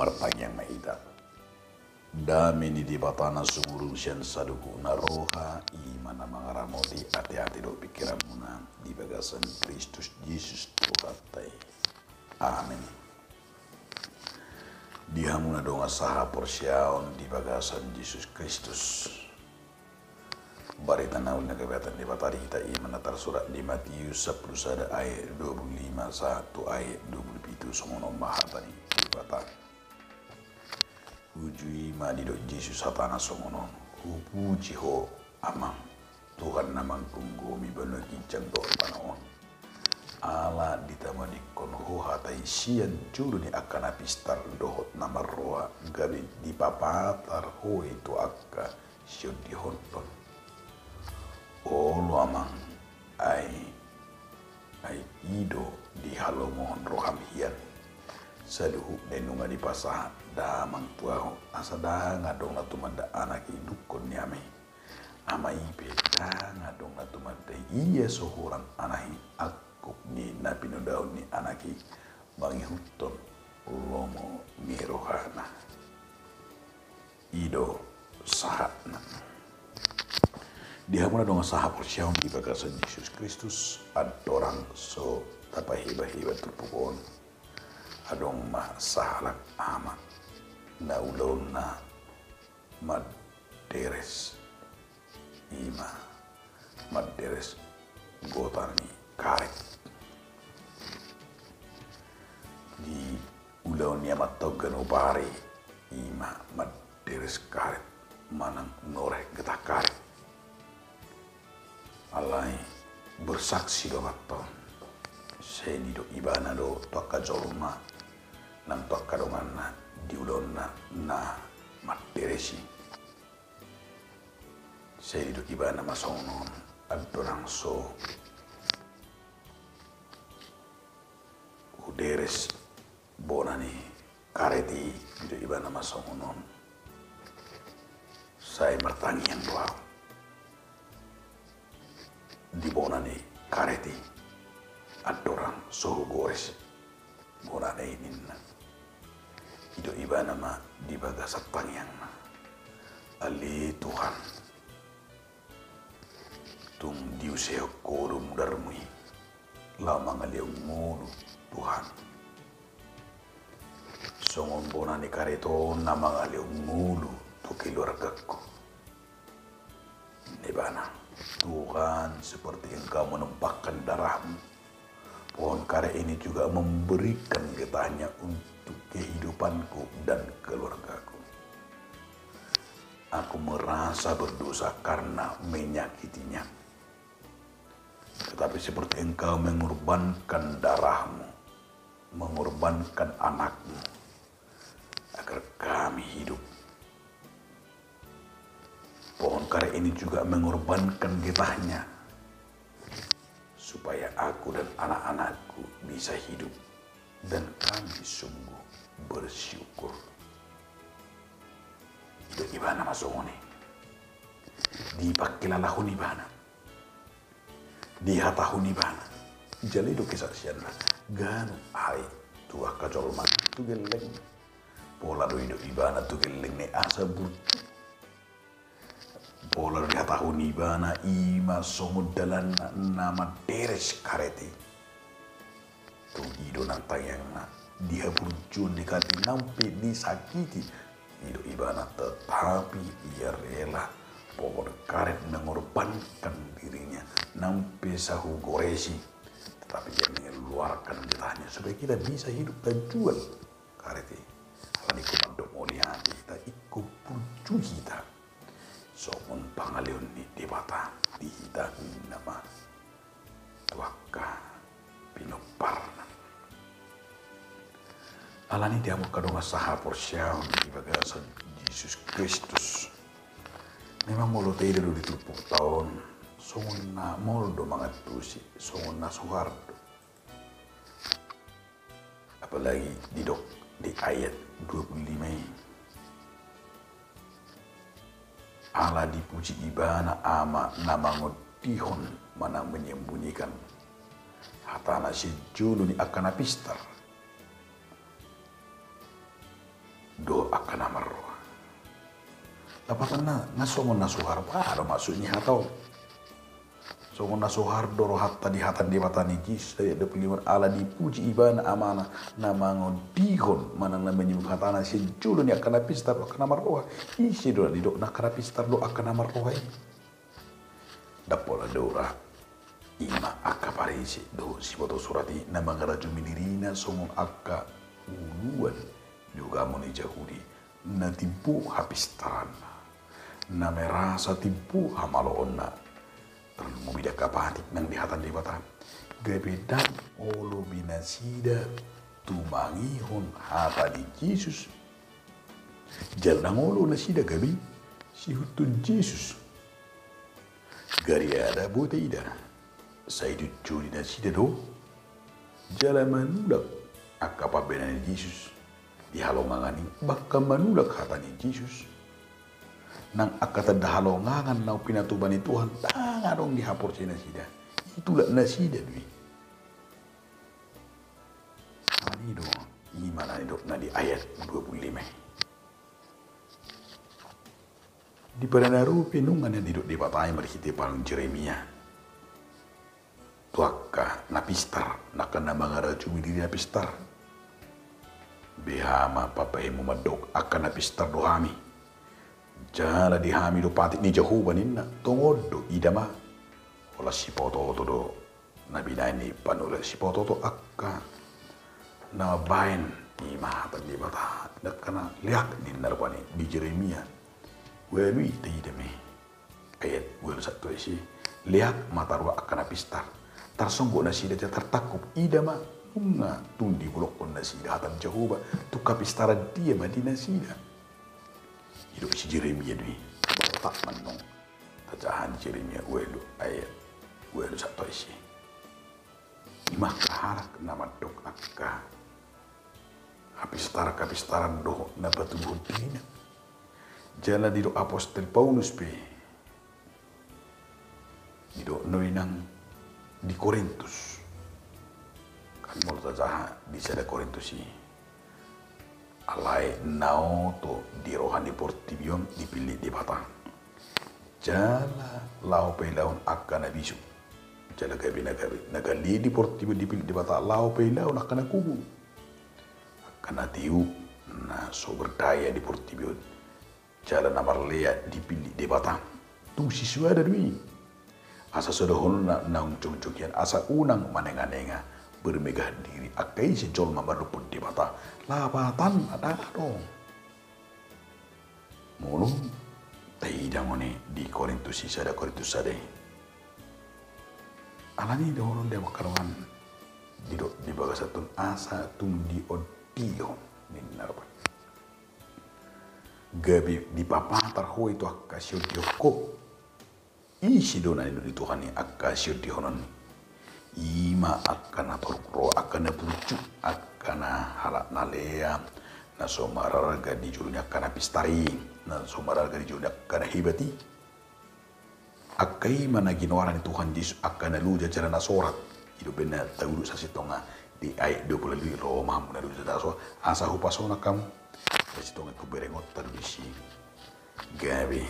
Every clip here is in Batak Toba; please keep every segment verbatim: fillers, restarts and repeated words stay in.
Martangiang ma hita. Dame ni Debata na sumurung sian saluhutna roha, i ma na mangaramoti ateate dohot pingkiranmuna di bagasan Kristus Jesus Tuhanta i. Amen. Di hamu na dongan sahaporseaon di bagasan Jesus Kristus. Barita na uli na gabe hata ni Debata di hita i ma na tarsurat di Matius sampulu sada ayat dua pulu lima sahat tu ayat dua pulu pitu, songon on ma hata ni Debata. Uju i ma didok Jesus hatana songon on: Hupuji Ho, Amang, Tuhan na manggomgomi banua ginjang dohot tano on. Ala ditamandingkon Ho hata i sian jolo ni angka na pistar dohot na marroha, gabe dipapatar Ho i tu angka siondihonhon. Olo Amang, ai, ai i do dihalomohon roham hian saluhutna i nunga dipasahat damang tu ahu, asa ndang adong na tumanda anak i dungkon ni ama i. Ama i pe ndang adong na tumanda ia so hurang anak i angkup ni na pinodahon ni anak i mangihuthon lomo ni rohana. I do sahatna. Di hamu na dongan sahaporseaon di bagasan Jesus Kristus, andorang so tapahebaheba turpuk on, adong ma sahalak ama na ulaonna manderes, i ma manderes gota ni karet. Di ulaon ni amanta on ganup ari, i ma manderes karet manang noreh getah karet. Alai bersaksi do amanta on, sai didok ibana do tu angka jolma nang tu angka donganna di ulaonna na manderes i. Sai didok ibana ma songon on: Andorang so huderes bona ni karet i, didok ibana ma songon on, sai martangiang do ahu di bona ni karet i andorang so hugores bonana i, ninna. Didok ibana ma di bagasan tangiangna: Ale Tuhan, tung diusehon Ho do mudarmu i laho mangalehon ngolu tu hami, songon bona ni karet on na mangalehon ngolu tu keluargangku. Ninna ibana: Tuhan, seperti Engkau menumpahkan darah-Mu, pohon karet ini juga memberikan getahnya untuk kehidupanku dan keluargaku. Aku merasa berdosa karena menyakitinya. Tetapi seperti Engkau mengorbankan darah-Mu, mengorbankan anak-Mu, agar kami hidup, pohon karet ini juga mengorbankan getahnya, supaya aku dan anak-anakku bisa hidup, dan kami sungguh bersyukur. Didok ibana ma songon i. Dipangkilalahon ibana. Dihatahon ibana. Jala i do kesaksianna ganup ari tu angka jolma, tu gellengna. Pola do didok ibana tu gellengna i asa burju. Pola do dihatahon ibana i ma songon dalanna na manderes karet i. Tung i do nang tangiangna, di haburjuon ni karet i nang pe disakiti, didok ibana, tetapi ia rela pohon karet mengorbankan dirinya, nang pe sai hugores i, tetapi ia mengeluarkan getahnya supaya kita bisa hidup, tajual karet i. Alani ingkon mandok mauliate hita, ingkon burju hita songon pangalehon ni Debata di hita, ninna ma tu angka pinomparna. Alani i, di hamu angka dongan sahaporseaon di bagasan Jesus Kristus, memang molo taida do di turpukta on, songon na maol do mangantusi, songon na suhar do. Apalagi didok di ayat dua puluh lima i: Ala dipuji Ibana Ama na mangondihon manang menyembunyikan hatana sian jolo ni angka na pistar. dohot angka na marroha. Lapatanna, na songon na so harbah do maksud ni hata on. Songon na so harbah do rohanta di hata ni Debata ni Jesus, ayat dua puluh lima, ala dipuji ibana Amana, na mangondihon manang na manjou hatana sian jolo ni angka na pistar dohot angka na marroha. Ise do na didok angka na pistar dohot angka na marroha i? Ndang pola do ra, ima angka Parise dohot siboto surat i na mangarajumi dirina songon angka uluan ni ugamo ni Jahudi, na timbo hapistaranna, na merasa timbo hamaloonna. Tarlumobi di angka patik nang di hata ni Debata, gabe ndang olo be nasida tumangihon hata ni Jesus. Jala ndang olo nasida gabe siihuthon Jesus. Gariada boi taida, sai dijojoli nasida do jala manulak angka pambahenan ni Jesus di halongangan i, bahkan manulak hata ni Jesus. Nang angka tanda halongangan na pinatupa ni Tuhan ndang adong di haporseaon nasida. Ditulak nasida do i. Alani do, ima na nidokna di ayat dua puluh lima i. Di pada na ro pe nunga na didok Debata i marhite panurirang Jeremia tu angka na pistar, angka na mangarajumi diri na pistar: Beha ma pambahenmu mandok angka na pistar do hami, jala di hami do patik ni Jahowa, ninna. Tongon do, ida ma, holan sipaotooto do na binahen ni panurirang, sipaotooto angka na mambahen. Ima hata ni Debata, angka na leak ninna rupani di Jeremia ualu i. Taida ma i, ayat ualu sahat tu ayat sia. Leak ma taruak angka na pistar, tarsonggot nasida jala tartangkup. Ida ma, nunga tung dibolongkon nasida hata ni Jahowa, tung hapistaran dia ma di nasida. Didok si Jeremia do i. Botak ma annon. Tajaha di Jeremia ualu ayat ualu sahat tu ayat sia. Ima angka halak na mandok angka hapistaran-hapistaran dohot na patuduhon dirina. Jala didok apostel Paulus pe, didok nuaeng di Korintus. Kan molo tajaha di sada Korintus i, alai na oto di roha ni portibi on dipillit Debata, jala laho pailahon angka na bisuk. Jala gabe na gabe na gale di portibi on dipillit Debata laho pailahon angka na kubu, angka na tiup, na so berdaya di portibi on, jala na marlea dipillit Debata. Tung sisuada do i. Asa so dohononna naung jongjongian, asa unang manenganenga, bermegah diri angka ise jolma mandophon Debata. Lapatanna ndang adong. Molo taida ma i di Korintus i, sada Korintus sada i. Alani dohonon di angka dongan, didok di bagasan on asa tung diondihon ninna rupani. Gabe dipapatar ho i tu angka siondihon ho. Ise do na nidok ni Tuhan i angka siondihon on i? Ima angka na torop roha, angka na burju, angka na halak na lea, na so mararga di jolo ni angka na pistar i, na so mararga di jolo ni angka na hebat i. Angka i ma na ginoaran ni Tuhan Jesus angka na loja jala na sorat. I do umbahen na taudut sasintongna di ayat dua puluh lima i, ro ma hamu na loja jala na sorat, asa hupasonang hamu. Sasintongna i huberengonta do disi. Gabe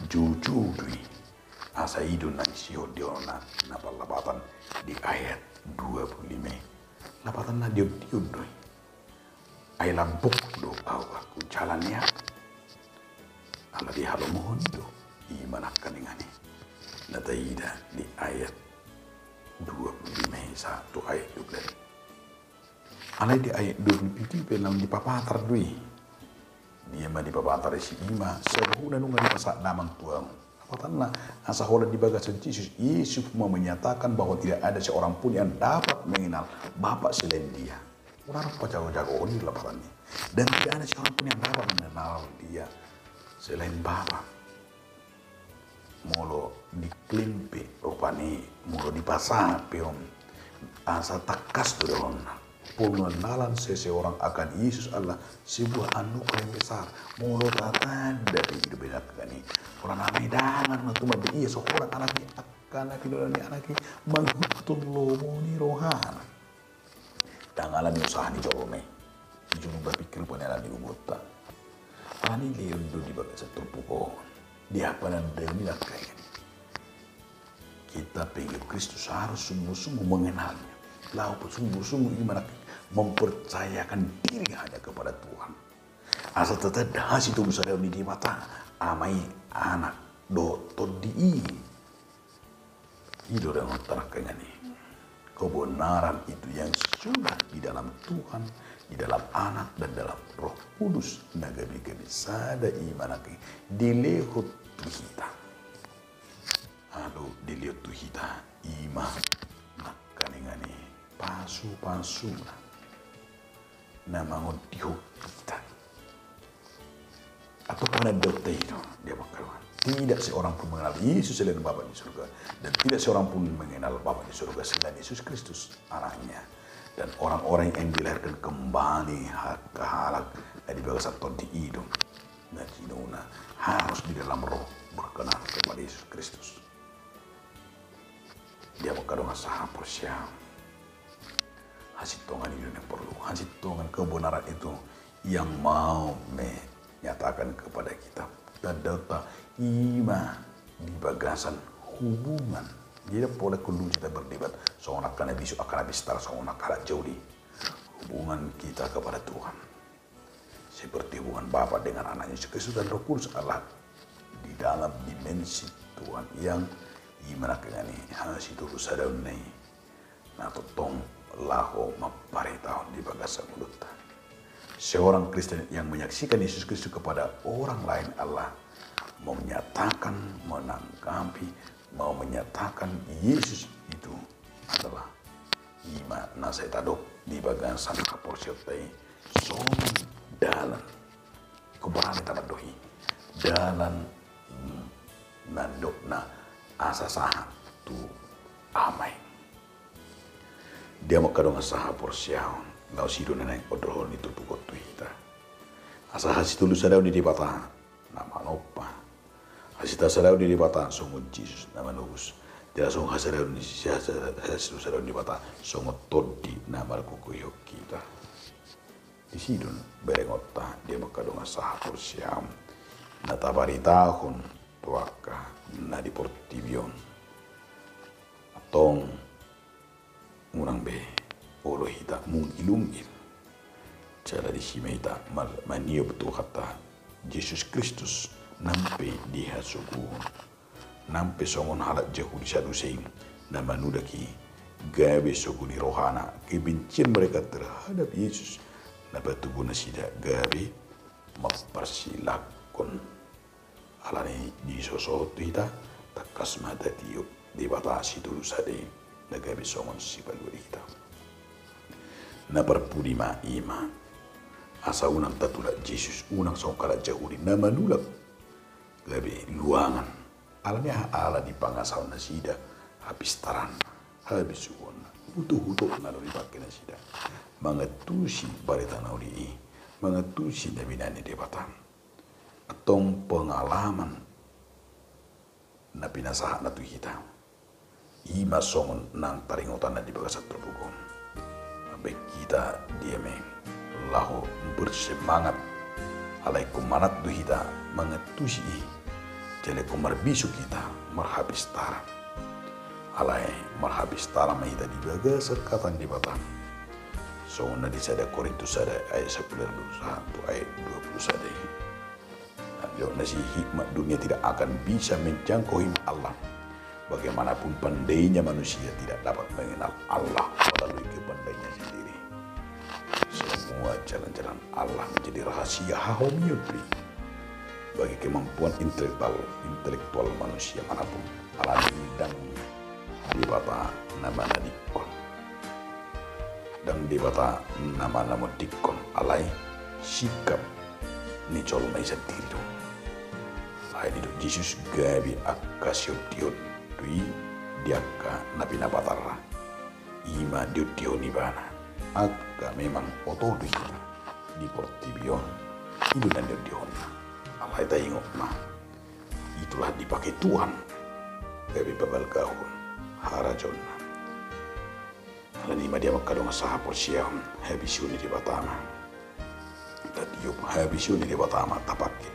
joujou do i. Asa i do na isihon di on na, na parlapatan di ayat dua puluh lima i. Lapatanna diondihon do i. Ai lambok do ahu, ahu jala lea. Ala dihalomohon do i, ima nangkaningan i na taida di ayat dua puluh lima i sahat tu ayat dua puluh lima i. Alai di ayat dua puluh pitu pe naung dipapatar do i. Dia ma dipapatar disi? Ima saluhutna nunga dipasahat damang tu ahu. Lapatanna, asa holan di bagasan Jesus, Yesus ma menyatakan bahwa tidak ada seorang pun yang dapat mengenal Bapa selain Dia. Unang pajagojagohon i lapatanna. Dan tidak ada seorang pun yang dapat mengenal Dia selain Bapa. Molo diklaim pe rupani, molo dipasahat pe on, asa tangkas do dohononna. Pengenalan seseorang akan Yesus adalah sebuah anugerah yang besar. Molo tatanda pe i do benar kan i, pola na medangar ma tutu ma be ia so holan anak i, angka na pinola ni anak i mangihuthon lomo ni rohana. Ndang ala ni usaha ni jolma i. Juru berpikir penela di ubunta. Alani leon do di bagasan turpuk on. Di apa na daun i, nangkaningan i? Kita pengikut Kristus harus sungguh-sungguh mengenalnya. Laho sungguh-sungguh, i ma nangkin, mempercayakan diri hanya kepada Tuhan. Asa tatanda hasitolu sadaon ni Debata, Ama i, Anak dohot Tondi i. I do, nangkaningan i, kebenaran itu yang sudah di dalam Tuhan, di dalam Anak, dan dalam Roh Kudus na gabe-gabe sada, i ma nangkin dilehon tu hita. Alu dilehon tu hita, i ma nangkaningan i pasu-pasuna na mangondihon hita. Atau penandaonta i do, dia mangkatakan, tidak seorang pun mengenal Yesus selain Bapa di surga, dan tidak seorang pun mengenal Bapa di surga selain Yesus Kristus, Anaknya. Dan orang-orang yang dilahirkan kembali ha-, ke halak na di bagasan Tondi i do, na jinouhon na harus di dalam roh berkenan kepada Yesus Kristus. Dia mangkatakan, sahaporseaon. Hasintongan i do na porlu. Hasintongan, kebenaran itu yang mau menyatakan kepada kita. Tandaonta i ma di bagasan hubungan. Jadi, pola kulu kita berdebat songon angka na bisuk, angka na pistar, songon angka halak Jahudi. Hubungan kita kepada Tuhan seperti hubungan Bapa dengan Anaknya Yesus Kristus dan Roh Kudus Allah di dalam dimensi Tuhan yang i ma nangkaningan i hasitolu sadaonna i na tongtong laho mamparetahon di bagasan ngolunta. Seorang Kristen yang menyaksikan Yesus Kristus kepada orang lain adalah menyatakan, menanggapi, mau menyatakan Yesus itu adalah i ma na sai tadok di bagasan haporseaonta i songon dalan. Ingkon barani ta mandok i, dalan, mm, na nidokna asa sahat tu Ama i. Dia mangkatakan, sahaporseaon, laos i do na naeng ondolhon ni turpuk on tu hita. Asa hasitolu sadaon ni Debata na manompa. Hasita sadaon ni Debata songon Jesus na manobus. Jala songon hasadaon ni, hasadaon ni Debata songon Tondi na margogoihon hita. Disi do berengonta, dia mangkatakan, sahaporseaon, na tabaritahon tu angka na di portibi on. Antong unang be olo hita mungil-ungil. Jala disi ma hita mar-, maniop tu hata Jesus Kristus nang pe dihasogohon. Nang pe songon halak Jahudi Sadusei na manulak i, gabe sogo ni rohana kebencian mereka terhadap Yesus na patubu nasida gabe mamparsilakkon. Alani i disosohon tu hita, tangkas ma tatiop Debata sitolu sada i na gabe songon sipalua di hita. Na parpudi ma i ma, asa unang tatulak Jesus, unang songon halak Jahudi na manulak gabe luangan. Alani aha? Ala dipangasahon nasida hapistaran, habisuhon, hutuk-hutukna do dipake nasida mangantusi barita na uli i, mangantusi na binahen ni Debata. Antong pengalaman na pinasahatna tu hita, i ma songon nang taringotanna di bagasan turpuk on. Baen hita dia ma i laho bersemangat, alai ingkon manat do hita mangantusi i. Jala ingkon marbisuk hita marhapistaran. Alai marhapistaran ma hita di bagasan hata ni Debata. Songon na di sada Korintus sada ayat sampulu sahat tu ayat dua pulu sada i. Jawab nasi, hikmat dunia tidak akan bisa menjangkau hikmat Allah. Bagaimanapun pandainya manusia tidak dapat mengenal Allah melalui kepandaiannya sendiri. Semua jalan-jalan Allah menjadi rahasia hahomion bagi kemampuan intelektual, intelektual manusia manapun. Alani i ndang Debata na manadingkon. Ndang Debata na manamondingkon, alai sikap ni jolma i sandiri do. Alai didok Jesus gabe angka siondihon do i di angka na pinapatar ra. I ma diondihon ibana. Angka memang oto do hita di portibi on, i do na niondihonna. Alai taingot ma, itulah dipake Tuhan gabe pabalgahon harajaonna. Alani i ma dia mangkadongan sahaporseaon, habisuhon ni Debata ma. Tatiop habisu ni Debata ma tapake.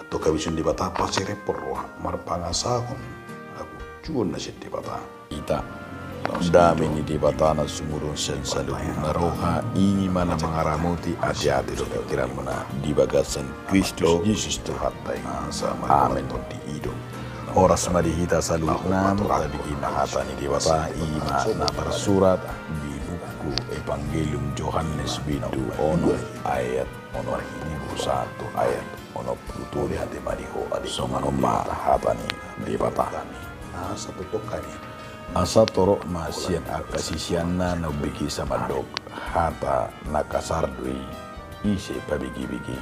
Antong habisu ni Debata pasirepon roha marpangasahon hagunjuon na sian Debata. Ita. Dame ni Debata na sumurung sian saluhutna roha, i ma na mangaramoti ateate dohot pingkiranmuna di bagasan Kristus Jesus Tuhanta i. Amen. Horas ma di hita saluhutna, tabege ma hata ni Debata, i ma na tarsurat di buku Evangelium Johannes bindu onom ayat onom pulu sada tu ayat onom pulu tolu. Songon on ma hata ni Debata. Asa torop ma sian angka siseanna na umbegesa mandok, hata na kasar do i, ise pabege-bege.